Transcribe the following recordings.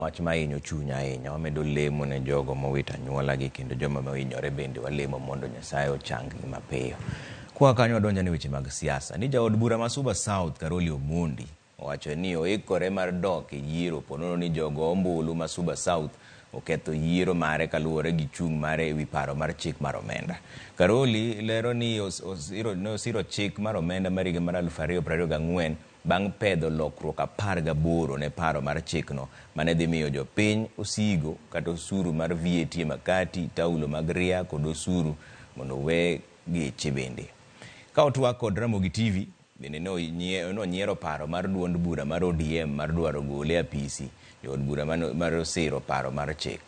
Wach ma hinyo chuny ahinya. Wamedo lemo ne jogo mowito anyuolagi kendo joma mohinyore bende walemo mondo Nyasaye ochang-gi mapiyo. Kwa kanyo wadonjo ne weche mag siasa. Ni jaod bura ma Suba South Caroli Omondi owacho ni oikore mar dok e yiero ponono ni jogo ombulu ma Suba South oketho yiero mare kaluwore gi chung' mare ewi paro mar chik mar omenda. Caroli lero ni ne osiro chik mar omenda mar higa mar 2024 bang' pedho lokruok 18 ne paro mar chikno mane dhi miyo jopiny osigo kata osuru mar VAT e makati, taulo mag ria kod osuru mondo owe geche bende. Ka otwak kod Ramogi TV, bende nonyiero paro mar duond bura mar ODM mar dwaro gole e apisi jood bura mar osiro paro mar chik.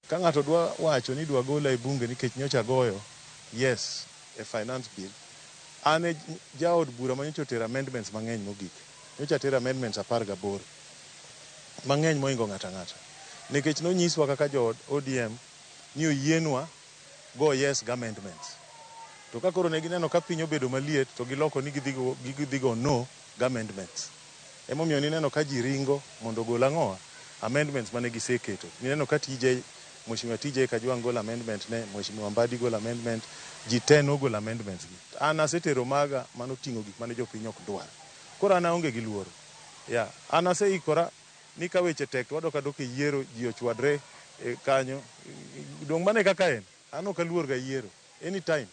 Ka ng'ato dwa wacho ni idwa gola e bunge nikech nyocha agoyo yes e finance bill, an e jaod bura ma nyocha otero amendments mang'eny mogik. Nyocha atero amendments 18. Mang'eny mohingo ng'ato ang'ata. Nikech nonyiswa kaka jo ODM ni oyienwa go yes gi amendments. To ka koro ne gineno ka piny obedo maliet to giloko ni gidhi go no gi amendments. Emomiyo nineno ka ji ringo mondo ogol ang'owa? Amendments mane giseketo. Nineno ka TJ, Mheshimiwa TJ Kajwang' golo amendment ne, Mheshimiwa Mbadi golo amendment, ji te nogolo amendments gi. An asetero maga manoting'o gik mane jopiny ok dwar. Koro an aonge gi luoro. Yeah, an aseikora ni ka weche tek to wadok adoka e yiero, ji ochwadre kanyo. Dong' mano e kaka en. An ok aluor ga yiero. Anytime.